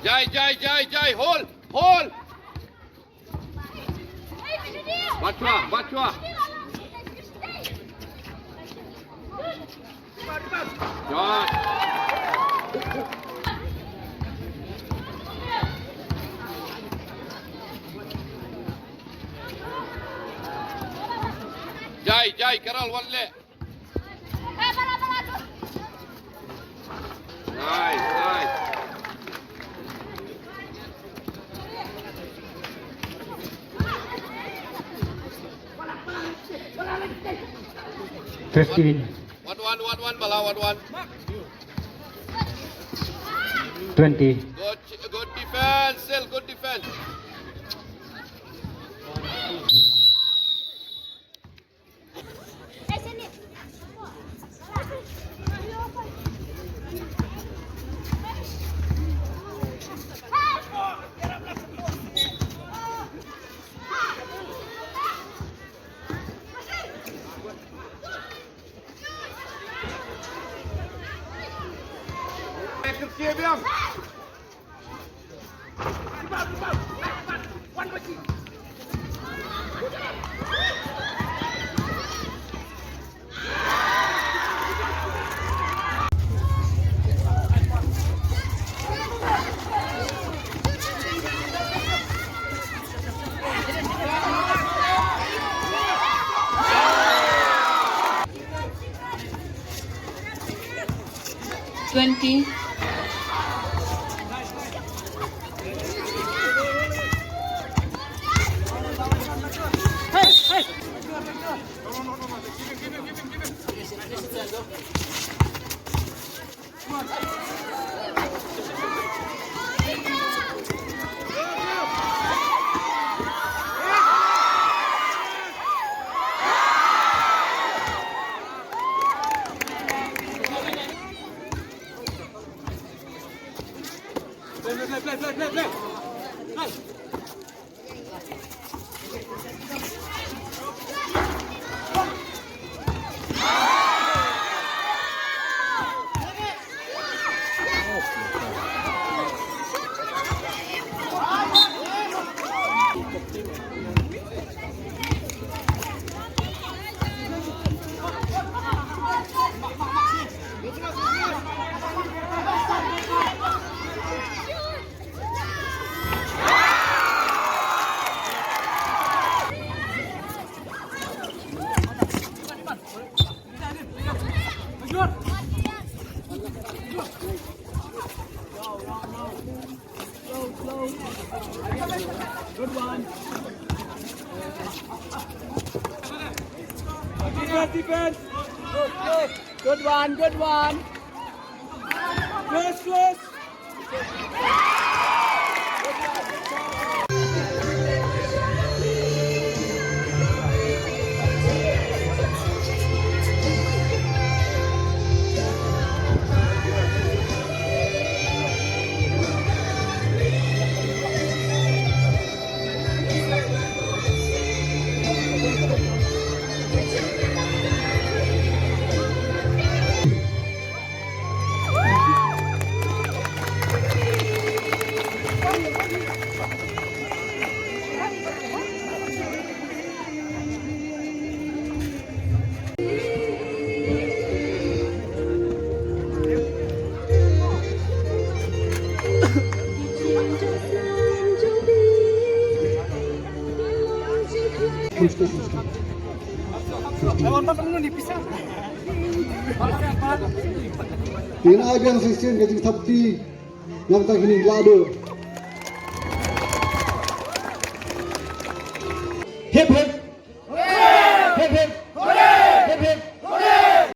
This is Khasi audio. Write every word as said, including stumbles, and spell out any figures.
Jai, jai, jai, jai. Hold, hold. Bat shuwa, bat shuwa. Jai. Jai, jai, Carol, wan leh. Nice, nice. Fifteen. One, one, one, one, Bala, one, one. Twenty. Good, good defense, still good defense. Twenty. Good one. Defense, defense. Good one, good one. Close, close. Ina biang shisien ka jingthap kti. Nangta kine la dor. Hip hip